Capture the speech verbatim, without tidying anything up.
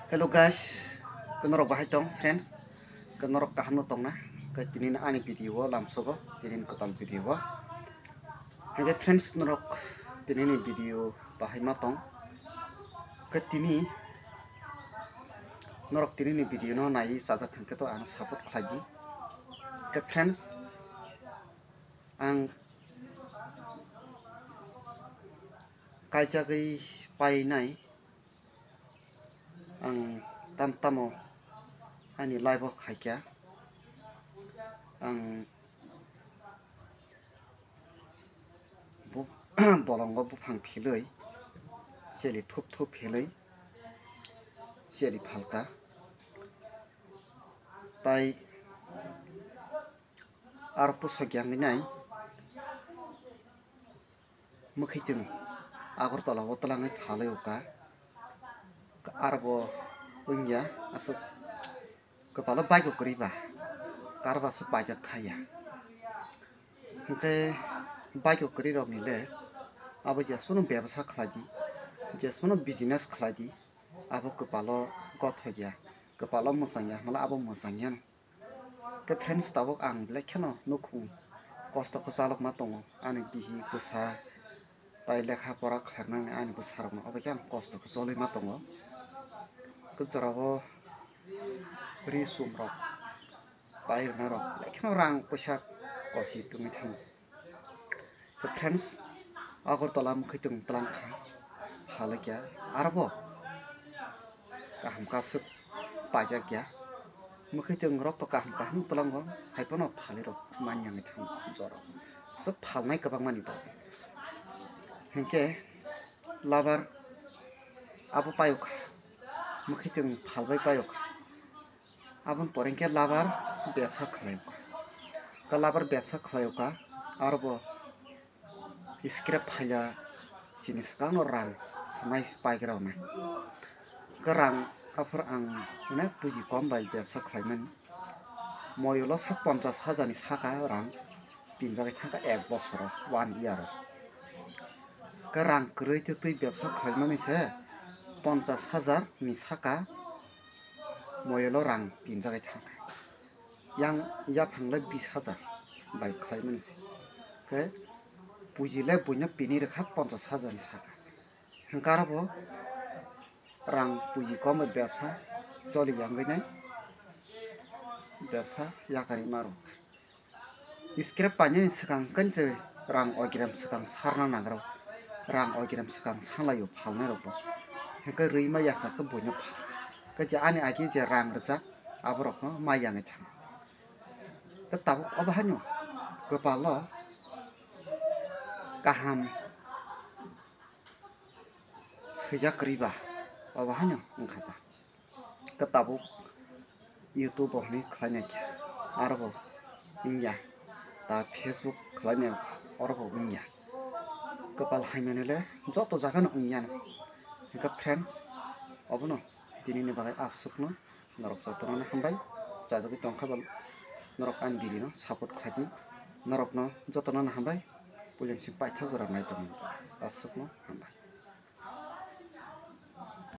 Hello guys, khe norok bahai tong friends, khe norok kaham no tongna, khe tini ani video o lamsogo, tini kwtal video o. Hingke friends norok tini ni video bahai ma tong, khe tini norok tini ni video no nai chajak hingke to ano support khlai di. Khe friends ang kaijagwi painai. Ang tam tamo ani live o khaikha. Ang bu-, bolongo buphang philwi, cheli thup thup philwi, cheli phalka. Tai aro pusok yang nai. Mwkhwitwng Agartala o twlangwi phalwi o ka. Arbo wngya aswk kwpalo bike o kwrwi ba, karba se paijak thaya. Hwnkhe bike o kwrwi rokni le abo jeswkno bebsa khlai di, jeswkno business khlai di, abo kwpalo gothok ya, kwpalo mwchang ya hwnmale abo mwchang ya. Khe friends, tabuk ang belai kheno nukhung kosto kwchalok ma tongo, ani bihi bwsa tai lekha pora khlainani ani bwsarokno obo khe ang kosto kwcholwi ma tongo. Khe jorao ri sumrok pai rwnarok belai kheno rang poisa kosi tongwi thango. Khe friends, Agartala mwkhwitwng twlang kha, phalwi kha, arbo kaham kaswk paijak ya. Mwkhwitwng rok to kaham kaham twlango, hai phano phalwi rok man yang thang jora. Swk phalnai kwbangmani bagwi. Hinkhe labar abo paiyok kha, mwkhwitwng phalbai paiyok kha. Aboni pore hwnkhe labar bebsa khlai o ka. Khe labar bebsa khlai o ka, aro bo scrap phaila chini swkangno rang swmai paigra rwnai. Khe rang aphuru ang onek puji kom bai bebsa khlaimani. Moyolo sak ponchas hajar ni saka rang pinjagwi thangkha ek bosoro, one year o. Khe rang kwrwi twi twi bebsa khlaimani se ponchas hajar ni saka moyolo rang pinjagwi thangkha. Yang yaphang le bis hajar bai khlaimani se. Khe puji le buino pini rwkha ponchas hajar ni saka. Hwnkhe aro bo rang puji kom bai bebsa choli yangwi nai bebsa yakarwi ma rwkha. Scrap painani swkang kanchwi rang oigram swkang sarna nagrao, rang oigram swkang sanlaio phalnairokbo. Hwnkhe rwi ma yakha khe buino phal. Khe je ani agi je rang rwjak aborokno ma yangwi thango. Khe tabuk obo haino kwpalo kaham swijak kwrwi ba, obo haino wngkha ta. Khe tabuk YouTube o hwnwi khlainai khe, aro bo wngya, ta Facebook khlainai wngkha, oro bo wngya. Kwpal haimani le joto jaga no wngya no. Hwnkhe friends, obono tini ni bagwi aswkno norok jotono no hambai, chajagwi tongkha ba norok ani video no support khlai di, norokno jotono no hambai, puileng sing paithak jora nai tongmani aswkno hambai.